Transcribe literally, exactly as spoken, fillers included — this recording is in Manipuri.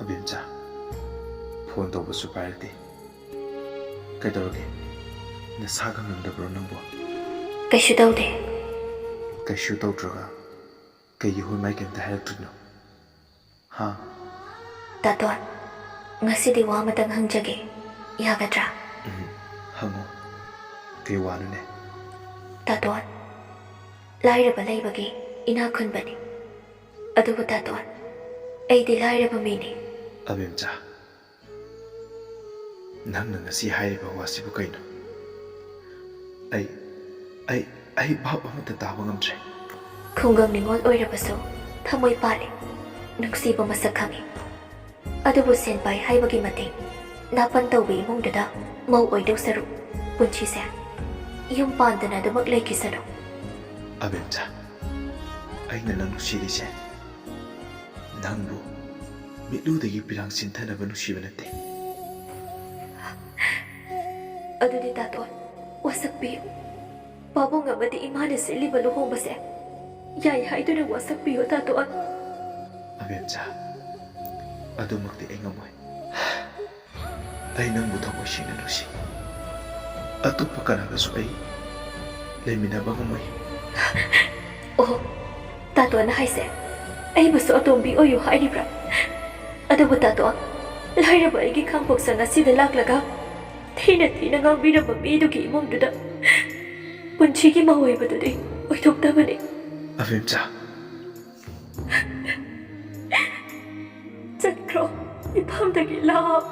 ꯑꯕꯦꯝꯆꯥ, ꯐꯣꯟ ꯇꯧꯕꯁꯨ ꯄꯥꯏꯔꯛꯇꯦ꯫ ꯀꯩꯗꯧꯔꯒꯦ? ꯅꯁꯥꯒ ꯉꯝꯗꯕ꯭ꯔꯣ ꯅꯪꯕꯣ? ꯀꯩꯁꯨ ꯇꯧꯗꯦ꯫ ꯀꯩꯁꯨ ꯇꯧꯗ꯭ꯔꯒ ꯀꯩꯒꯤ ꯍꯣꯏ ꯃꯥꯏ ꯀꯩꯝꯇ ꯍꯥꯏꯔꯛꯇ꯭ꯔꯤꯅꯣ? ꯍꯥ? ꯇꯥꯇꯣꯟ, ꯉꯁꯤꯗꯤ ꯋꯥ ꯑꯃꯇꯪ ꯍꯪꯖꯒꯦ, ꯌꯥꯒꯗ꯭ꯔꯥ? ꯎꯝ, ꯍꯪꯉꯣ꯫ ꯀꯩ ꯋꯥꯅꯣꯅꯦ? ꯇꯥꯇꯣꯟ, ꯂꯥꯏꯔꯕ ꯂꯩꯕꯒꯤ ꯏꯅꯥꯛ ꯈꯨꯟꯕꯅꯤ꯫ ꯑꯗꯨꯕꯨ ꯇꯥꯇꯣꯟ, ꯑꯩꯗꯤ ꯂꯥꯏꯔꯕ ꯃꯤꯅꯤ꯫ ꯑꯕꯦꯝꯆꯥ, ꯅꯪꯅ ꯉꯁꯤ ꯍꯥꯏꯔꯤꯕ ꯋꯥꯁꯤꯕꯨ ꯀꯩꯅꯣ? ꯑꯩ, ꯑꯩ, ꯑꯩ ꯚꯥꯞ ꯑꯃꯠꯇ ꯇꯥꯕ ꯉꯝꯗ꯭ꯔꯦ꯫ ꯈꯨꯡꯒꯪ ꯅꯤꯉꯣꯜ ꯑꯣꯏꯔꯕꯁꯨ ꯊꯃꯣꯏ ꯄꯥꯜꯂꯤ, ꯅꯨꯡꯁꯤꯕ ꯃꯁꯛ ꯈꯪꯉꯤ꯫ ꯑꯗꯨꯕꯨ ꯁꯦꯟ ꯄꯥꯏ ꯍꯥꯏꯕꯒꯤ ꯃꯇꯤꯛ ꯅꯥꯄꯟ ꯇꯧꯕ ꯏꯃꯨꯡꯗꯨꯗ ꯃꯧ ꯑꯣꯏꯗꯧ ꯁꯔꯨꯛ ꯄꯨꯟꯁꯤꯁꯦ ꯌꯨꯝ ꯄꯥꯟꯗꯅ ꯑꯗꯨꯃꯛ ꯂꯩꯈꯤꯁꯅꯨ꯫ ꯑꯕꯦꯝꯆꯥ, ꯑꯩꯅ ꯅꯪ ꯅꯨꯡꯁꯤꯔꯤꯁꯦ ꯅꯪꯕꯨ ꯃꯤꯠꯂꯨꯗꯒꯤ ꯄꯤꯔꯥꯡ ꯆꯤꯟꯊꯅꯕ ꯅꯨꯡꯁꯤꯕ ꯅꯠꯇꯦ꯫ ꯑꯗꯨꯗꯤ ꯇꯥꯇꯣꯟ, ꯋꯥꯁꯛꯄꯤꯌꯨ꯫ ꯄꯥꯕꯨꯡ ꯑꯃꯗꯤ ꯏꯃꯥꯅ ꯁꯤꯜꯂꯤꯕ ꯂꯨꯍꯣꯡꯕꯁꯦ ꯌꯥꯏ ꯍꯥꯏꯗꯨꯅ ꯋꯥꯁꯛꯄꯤꯌꯨ ꯇꯥꯇꯣꯟ꯫ ꯑꯕꯦꯝꯆꯥ, ꯑꯗꯨꯃꯛꯇꯤ ꯑꯩ ꯉꯝꯃꯣꯏ꯫ ꯑꯩ ꯅꯪꯕꯨ ꯊꯃꯣꯏ ꯁꯦꯡꯅ ꯅꯨꯡꯁꯤ꯫ ꯑꯇꯣꯞꯄ ꯀꯅꯥꯒꯁꯨ ꯑꯩ ꯂꯩꯃꯤꯟꯅꯕ ꯉꯝꯃꯣꯏ꯫ ꯑꯣ, ꯇꯥꯇꯣꯟꯅ ꯍꯥꯏꯁꯦ ꯑꯩꯕꯨꯁꯨ ꯑꯇꯣꯝꯕꯤ ꯑꯣꯏꯌꯨ ꯍꯥꯏꯔꯤꯕ꯭ꯔꯥ? ꯑꯗꯨꯕꯨ ꯇꯥꯇꯣꯟ, ꯂꯥꯏꯔꯕ ꯑꯩꯒꯤ ꯈꯥꯡꯄꯣꯛꯁꯪ ꯑꯁꯤꯗ ꯂꯥꯛꯂꯒ ꯊꯤꯅ ꯊꯤꯅ ꯉꯥꯡꯕꯤꯔꯝꯕ ꯃꯤꯗꯨꯒꯤ ꯏꯃꯨꯡꯗꯨꯗ ꯄꯨꯟꯁꯤꯒꯤ ꯃꯧ ꯑꯣꯏꯕꯗꯨꯗꯤ ꯑꯣꯏꯊꯣꯛꯇꯕꯅꯤ꯫ ꯑꯕꯦꯝꯆꯥ, ꯆꯠꯈ꯭ꯔꯣ, ꯏꯐꯝꯗꯒꯤ ꯂꯥꯛ꯫